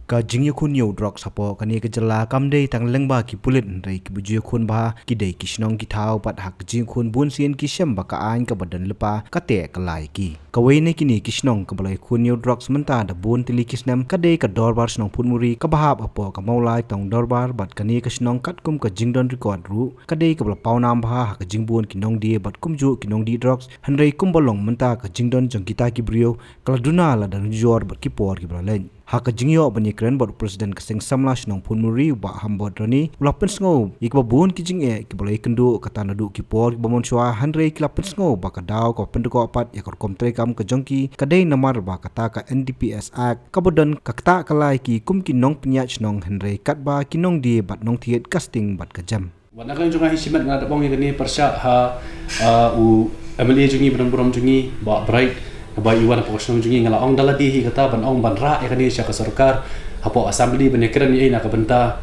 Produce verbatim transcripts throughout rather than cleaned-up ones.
Ka jingïakhun ïa u drugs hapoh kane ka jylla kam dei tang lyngba ki pulit, hynrei kiba ju ïakhun bha ki dei ki shnong ki thaw bad ha ka jingïakhun bun sien ki shem ba ka aiñ kaba don lypa ka teh ka la ïa ki. Kawei na kine ki shnong kaba la ïakhun ïa u drugs mynta da bun tylli ki snem ka dei ka Dorbar Shnong Phunmuri kaba hap hapoh ka Mawlai Tong Dorbar, bad kane ka shnong katkum ka jingdon record ruh ka dei kaba la pawnam bha ha ka jingbun ki nongdie bad kumjuh ki nongdih drugs, hynrei kumba long mynta ka jingdon jong kita ki briew ka la duna lada nujor bad ki por kiba la leit. Ha ka jingïoh ban ïakren bad u President ka Seng Samla Shnong Phunmuri, u Bah Hambot Rani, u la pynsngew ïa kiba bun ki jingeh kiba la ïakynduh, kata naduh ki por kiba mynshuwa, hynrei ki la pynsngew ba ka daw kaba pynduh pat ïa ka rukom treikam ka jong ki ka dei namar ba kata ka N D P S Act kaba don ka ktah ka la ïa ki kum ki nongpynïaid shnong, hynrei katba ki nongdie bad nongthied ka sting bad ka jem. Wat na ka liang jong nga hi shimet nga da ong ïa kane pyrshah ha, ah, u M L A jong ngi ba don burom jong ngi, Bah Bright, ba i wan hapoh ka shnong jong ngi, nga la ong da lade hi kata ban ong ban rah ïa kane sha ka sorkar hapoh assembly ban ïakren ïa na ka bynta,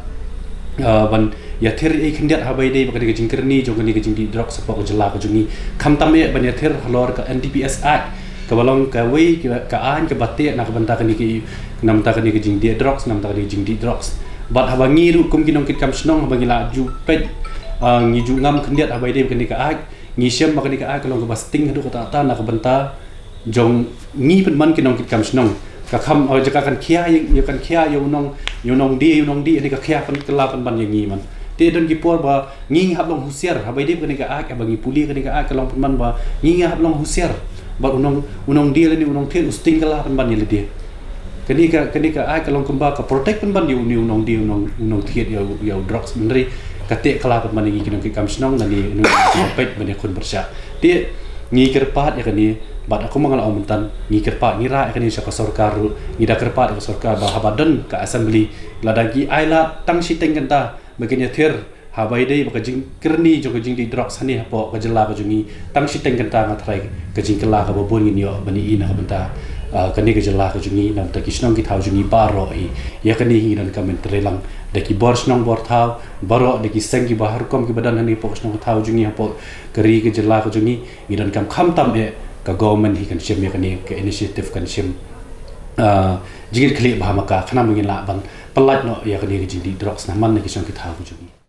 ah, ban ïathir ïa khyndiat ha ba ïadei bad kane ka jingkyrni jong kane ka jingdih drugs hapoh ka jylla ka jong ngi. Khamtam eh ban ïathir halor ka N D P S Act, kaba long kawei ka, ka aiñ kaba teh na ka bynta kane ka, na bynta kane ka jingdih drugs, na bynta kane ka jingdih drugs. Bad haba ngi ruh kum ki nongkitkam shnong, haba ngi la ju peit, ah, ngi ju ngam khyndiat haba ïadei bad kane ka aiñ, ngi shem ba kane ka aiñ ka long kaba sting haduh katta katta na ka bynta jong ngi pynban ki nongkitkam shnong. Ka kham, ah, jaka kan khia ïa, ïa kan khia ïa u nong, ïa u nongdie, ïa u nongdie, ïa ka khia pyn, kylla pynban ïa ngi man. Te don ki por ba ngi ngi hap long husiar, haba ïadei bad kane ka aiñ, haba ngi pule kane ka aiñ ka long pynban ba ngi ngi hap long husiar. Bad u nong, u nongdie lane u nongthied u sting kylla pynban ïa lade. Kane ka, kane ka aiñ ka long kumba ka protect pynban ïa une u nongdie, u nong, u nongthied ïa u, ïa u drugs, hynrei ka teh kylla pynban ïa ngi ki nongkitkam shnong lane u nong, u nongpeit ban ïakhun pyrshah. Te ngi kyrpad ïa kane, bad kumba nga la ong mynta, ngi kyrpad, ngi rah ïa kane sha ka sorkar ruh, ngi da kyrpad ïa ka sorkar ba haba don ka assembly, lada ki ailad tang shiteng kynta ba kin ïathir ha ba ïadei bad ka jingkyrni jong ka jingdih drugs hangne hapoh ka jylla ka jong ngi, tang shiteng kynta nga tharai ka jingkylla kaba bun ngin ïoh ban ïohi na ka bynta, ah, kane ka jylla ka jong ngi, na ka bynta ki shnong ki thaw jong ngi baroh hi. Ïa kane hi ngi donkam ban trei lang da ki bor shnong bor thaw baroh, da ki seng kiba ha rukom kiba don hangne hapoh ka shnong ka thaw jong ngi, hapoh ka ri ka jylla ka jong ngi. Ngi donkam khamtam eh ka government hi kan shim ïa kane ka initiative, kan shim, ah, jingkitkhlieh bha ma ka, khnang ba ngin lah ban pyllait noh ïa kane ka jingdih drugs na man na ki shnong ki thaw ka jong ngi.